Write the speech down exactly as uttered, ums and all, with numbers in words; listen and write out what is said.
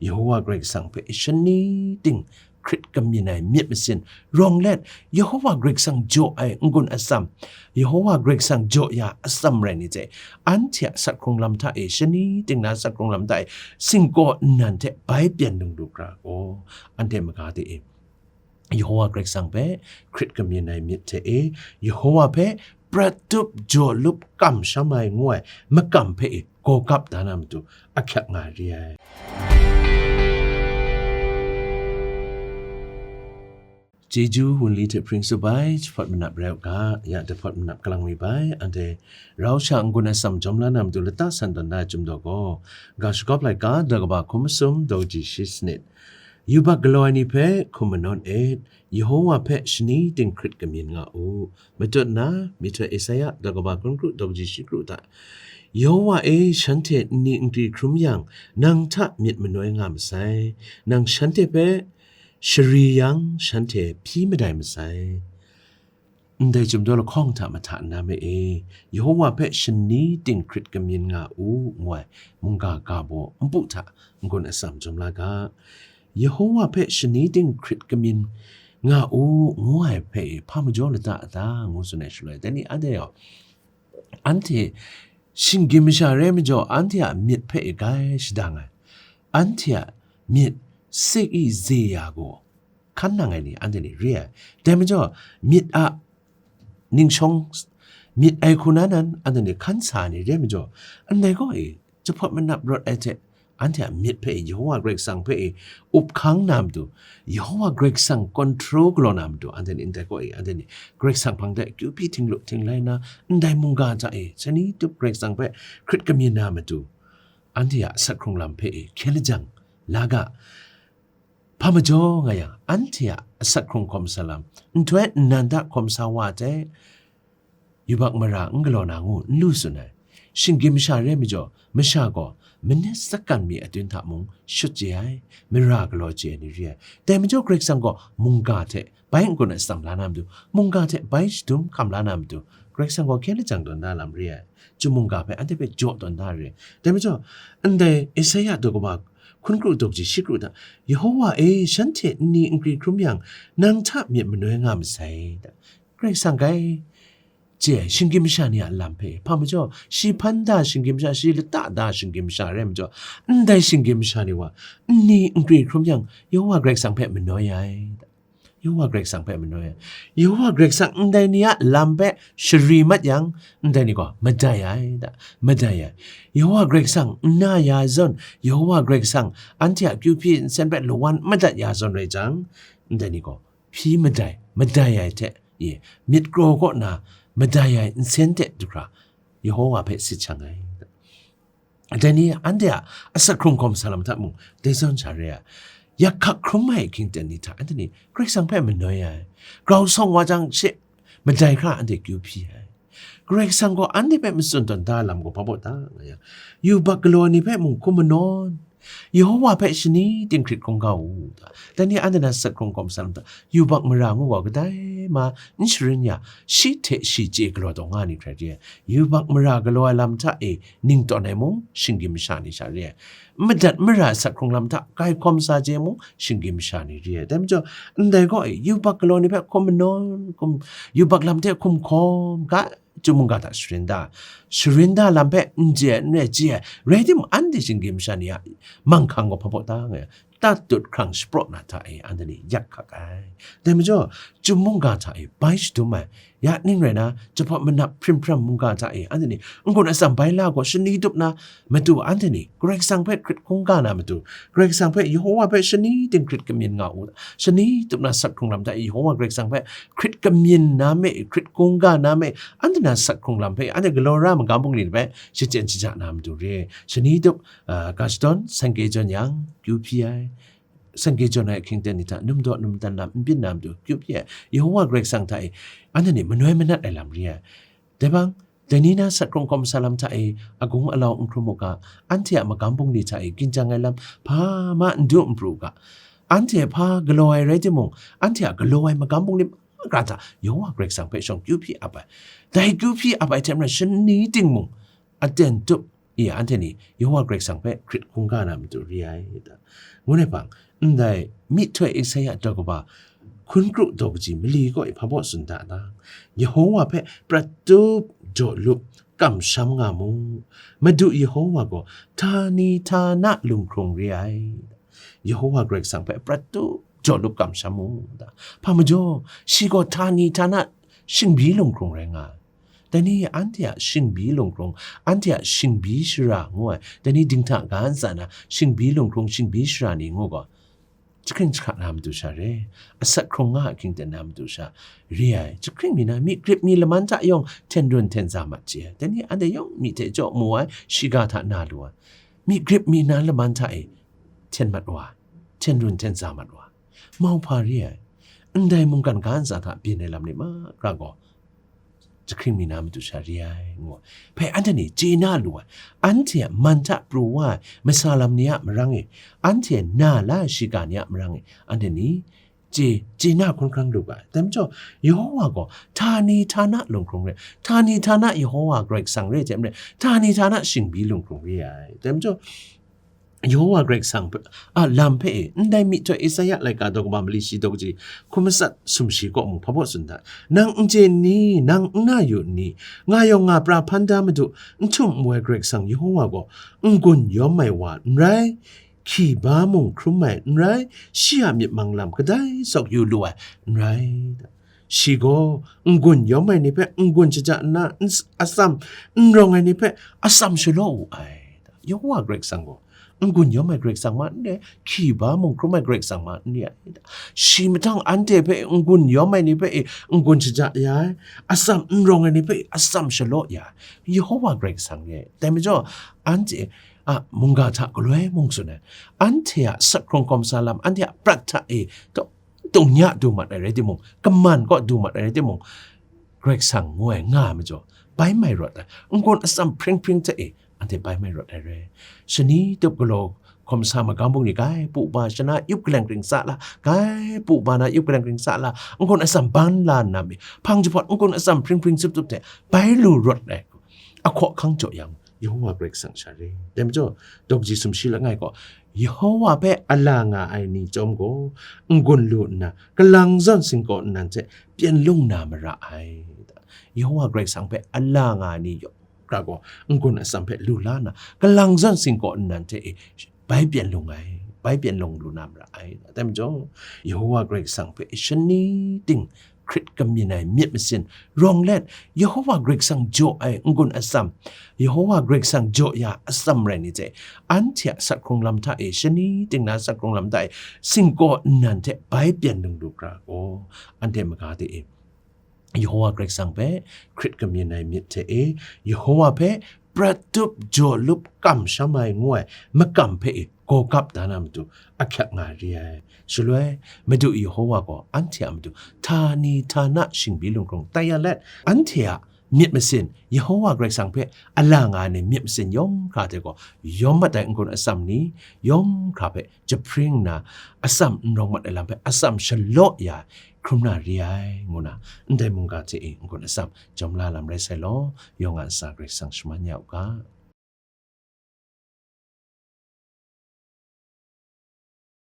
Yehowa Karai Kasang hpe shani ting hkrit kamyin ai myit masin, rawng let, Yehowa Karai Kasang jaw ai n-gun atsam, Yehowa Karai Kasang jaw ya atsam rai ni hte, anhte a sak hkrung lam hta e, shani ting na sak hkrung lam hta e, singkaw nnan hte bai pyen dung du hkra gaw, anhte maga de e, Yehowa Karai Kasang hpe hkrit kamyin ai myit hte e, Yehowa hpe prat tup jaw lup kamsham ai ngu ai makam hpe e, gaw gap da na matu ahkyak nga ai re ai. Chyeju wunli hte hpring tsup ai, jahpawt manap rai u ga, ya jahpawt manap kalang mi bai, anhte rau sha n-gun ai atsam jawm la na matu lata san tawn da ai chyum daw gaw, ga shagawp laika, daw kaba hkum masum, daw kaji shi sanit. Yubak galaw ai ni hpe hkum manawn et, Yehowa hpe shani ting hkrit kamyin nga u. Matut na, myihtoi Esaia, daw kaba hkun kru, daw kaji shi kru hta, Yehowa e, shanhte nni nkri hkrum yang, nang hta myit manoi nga masai. Nang shanhte hpe shari yang, shanhte hpyi madai masai. Ndai chyum daw lahkawng hta mahta nna me e, Yehowa hpe shani ting hkrit kamyin nga u, ngu ai mungga ga baw npu hta n-gun atsam jawm la ga. Yehowa hpe shani ting hkrit kamyin nga u, ngu ai hpe e, hpa majaw lata a ta, ngu tsun ai shaloi, dai ni anhte yawng, anhte shinggyim masha re ai majaw, anhte a myit hpe e grai shadang ai, anhte a myit sik i ze ya gaw, hkan nang ai ni, anhte ni re ai. Dai majaw, myit a ningshawng, myit ai hku na nan, anhte ni hkan sa ai ni re ai majaw, ndai gaw e, jahpawt manap rawt ai hte, anhte a myit hpe e, Yehowa Karai Kasang hpe e, up hkang na matu, Yehowa Karai Kasang control galaw na matu, anhte ni ndai gaw e, anhte ni Karai Kasang hpang de akyu hpyi htinglu htinglai na, ndai mungga hta e, shani tup Karai Kasang hpe hkrit kamyin na matu, anhte a asak hkrung lam hpe e, hkye lajang la ga. Hpa majaw nga yang, anhte a asak hkrung hkawm sa lam, nhtoi nnan hta hkawm sa wa hte, yubak mara n galaw na ngu n lu tsun ai. Shinggyim masha re ai majaw, masha gaw manit sakan mi atun hta mung shut chye ai, mara galaw chye ai ni re ai. Dai majaw, Karai Kasang gaw mungga hte bai n-gun atsam la na matu, mungga hte bai shadum hkam la na matu, Karai Kasang gaw hkye lajang tawn da lam re ai. Chyum mungga hpe anhte hpe jaw tawn da re ai. Dai majaw, ndai Esaia daw kaba hkun kru daw kaji shi kru hta, Yehowa e, shanhte nni nkri hkrum yang, nang hta myit manoi nga masai. Karai Kasang grai chye ai, shinggyim masha ni a lam hpe, hpa majaw, shi hpan da shinggyim masha, shi lata da shinggyim masha rai majaw, ndai shinggyim masha ni wa, nni nkri hkrum yang, Yehowa Karai Kasang hpe manoi ai. Yehowa Karai Kasang hpe manoi ai. Yehowa Karai Kasang ndai ni a lam hpe shari mat yang, ndai ni gaw madai ai, da, madai ai. Yehowa Karai Kasang n na ya ai zawn, Yehowa Karai Kasang anhte a kyu hpyi nsen hpe lawan madat ya zawn rai jang, ndai ni gaw hpyi madai, madai ai hte, ye, myit kraw kaw na madai ai nsen hte du hkra, Yehowa hpe sit shang ai. Dai ni anhte a asak hkrung hkawm sa lam hta mung, dai zawn sha re ai. Yak hkak hkrum ai hkying ten ni hta anhte ni Karai Kasang hpe manoi ai. Grau sawng wa jang she, madai hkra anhte kyu hpyi ai. Karai Kasang gaw anhte hpe matsun tawn da lam gaw hpa baw ta nga yang, yubak galaw ai ni hpe mung hkum manawn, Yehowa hpe shani ting hkrit hkungga u ta. Dai ni anhte na asak hkrung hkawm sa lam hta, yubak mara ngu gaw kadai ma n sharin ya, shi hte shi chye galaw taw nga ni hkrai re ai. Yubak mara galaw ai lam hta e ning tawn ai mung, shinggyim masha ni sha re ai. Madat mara asak hkrung lam hta kai hkawm sa chye mung, shinggyim masha ni re ai. Dai majaw, ndai gaw e, yubak galaw ni hpe hkum manawn, hkum, yubak lam hte hkum hkawm ga, chyum mungga hta sharin da, sharin da lam hpe n chye ai, n rai chye ai, rai timung, anhte shinggyim masha ni a manghkang gaw hpa baw ta nga ai, tat tut hkrang shapraw na hta e, anhte ni yak hkak ai. Dai majaw, chyum mungga hta e bai shadum ai, ya ning rai na, jahpawt manap hprim hpram mungga hta e, anhte ni n-gun atsam bai la gaw shani tup na matu, anhte ni Karai Kasang hpe hkrit hkungga na matu, Karai Kasang hpe, Yehowa hpe shani ting hkrit kamyin nga u, shani tup na asak hkrung lam hta e, Yehowa Karai Kasang hpe hkrit kamyin na me, hkrit hkungga na me, anhte na asak hkrung lam hpe, anhte galaw ra ai magam bungli hpe shachyen shaja na matu re, shani tup, ah, ga shadawn, san kye jawn yang, kyu hpyi ai. San kye jawn ai ahkying ten ni hta, num daw num dan lam n byin na matu, kyu hpyi ai. Yehowa Karai Kasang hta e, anhte ni manoi manat ai lam re ai. Dai bang, dai ni na asak hkrung hkawm sa lam hta e, agung alau n hkrum u ga, anhte a magam bungli hta e, ginjang ai lam hpa ma n du n pru u ga, anhte hpa galaw ai rai timung, anhte a galaw ai magam bungli mahkra hta, Yehowa Karai Kasang hpe shawng kyu hpyi ap ai. Dai kyu hpyi ap ai hte maren, shani ting mung, aten tup, i anhte ni Yehova Karai Kasang hpe hkrit hkungga na matu re ai ta, ngu ai hpang, ndai myihtoi Isaya daw kaba hkun kru daw kaji mali kaw e hpa baw tsun da na, Yehova hpe prat tup jaw lup kamsham nga mu. Madu Yehova gaw htani htana lunghkrung re ai. Yehova Karai Kasang hpe prat tup jaw lup kamsham mu. Hpa majaw, shi gaw htani htana shingbi lunghkrung rai nga ai. Dai ni anhte a shingbi lunghkrung, anhte a shingbi shara ngu ai, dai ni dinghta ga ntsa na shingbi lunghkrung, shingbi shara ni ngu gaw, jahkring jahkra na matu sha re, asak hkrung nga a hkying ten na matu sha re ai, jahkring mi na myi grip mi laman hta yawng hten run hten za mat chye ai. Dai ni anhte yawng myi hte jaw mu ai, shiga hta na lu ai, myi grip mi na laman hta e hten mat wa ai, hten run hten za mat wa ai, mauhpa re ai, ndai mungkan ga ntsa hta byin ai lam ni mahkra gaw, jahkring mi na matu sha re ai, ngu ai. Hpe anhte ni chye na lu ai, anhte a man hta pru wa ai masa lam ni a marang e, anhte na la ai shiga ni a marang e, anhte ni chye, chye na hkun hkrang lu ga ai. Dai majaw, Yehova gaw htani htana lunghkrung re, htani htana Yehova Karai Kasang re hte maren, htani htana shingbi lunghkrung re ai. Dai majaw, Yehova Karai Kasang hpe, a lam hpe e, ndai myihtoi Isaya laika daw kaba mali shi daw kaji hkun matsat sumshi kaw mung hpa baw tsun da, nang n chye n ni, nang n na yu n ni, nga yawng nga pra hpan da Madu, n htum n woi Karai Kasang Yehova gaw n-gun yawm ai wa n rai, hki ba mung hkrum ai n rai, shi a myit mang lam kadai sawk yu lu ai n rai. Shi gaw n-gun yawm ai ni hpe n-gun shaja nna, n s-, atsam n rawng ai ni hpe atsam shalaw wu ai. Yehova Karai Kasang gaw n-gun yawm ai Karai Kasang ma n re, hki ba mung hkrum ai Karai Kasang ma n re ai. Shi mahtang anhte hpe n-gun yawm ai ni hpe e n-gun shaja ya ai, atsam n rawng ai ni hpe e atsam shalaw ya ai, Yehova Karai Kasang re ai. Dai majaw, anhte a mungga hta galoi mung tsun ai, anhte a sak hkrung hkawm sa lam, anhte a prat hta e, tung ya du mat ai rai timung, kaman kaw du mat ai rai timung, Karai Kasang ngu ai nga ai majaw, bai mai rawt ai, n-gun atsam hpring hpring hte e, anhte bai mai rawt ai re. Shani tup galaw hkawm sa magam bungli gai pu ba shana yup kaleng kring sa la, gai pu ba na yup kaleng kring sa la, n-gun atsam ban la nna mi, hpang jahpawt n-gun atsam hpring hpring tsup tsup hte bai lu rawt ai, ahkaw ahkang jaw yang, Yehova Karai Kasang sha re. Dai majaw, daw kaji sumshi langai gaw, Yehova hpe a la nga ai ni chyawm gaw, n-gun lu nna, kalang zawn singkaw nnan hte pyen lung na mara ai. Yehova Karai Kasang hpe a la nga ai ni yawng hkra gaw, n-gun atsam hpe lu la nna, kalang zawn singkaw nnan hte e, bai pyen lung ai, bai pyen lung lu na mara ai. Dai majaw, Yehova Karai Kasang hpe shani ting hkrit kamyin ai myit masin rawng let, Yehova Karai Kasang jaw ai n-gun atsam, Yehova Karai Kasang jaw ya atsam rai ni hte, anhte a sak hkrung lam hta e, shani ting na sak hkrung lam hta e, singkaw nnan hte bai pyen lung lu hkra gaw, anhte maga de e, Yehova Karai Kasang hpe hkrit kamyin ai myit hte e, Yehova hpe prat tup jaw lup kamsham ai ngu ai makam hpe e gaw gap da na matu ahkyak nga re ai. Shaloi, Madu Yehova gaw anhte a matu htani htana shingbi lunghkrung tai ya let, anhte a myit masin, Yehova Karai Kasang hpe a la nga ai ni myit masin yawng hkra hte gaw, yawm mat ai n-gun atsam ni yawng hkra hpe jahpring nna, atsam n rawng mat ai lam hpe atsam shalaw ya ai, hkrum na re ai, ngu na, ndai mungga hte e n-gun atsam jawm la lam rai sai law, yawng a ntsa Karai Kasang shaman ya u ga.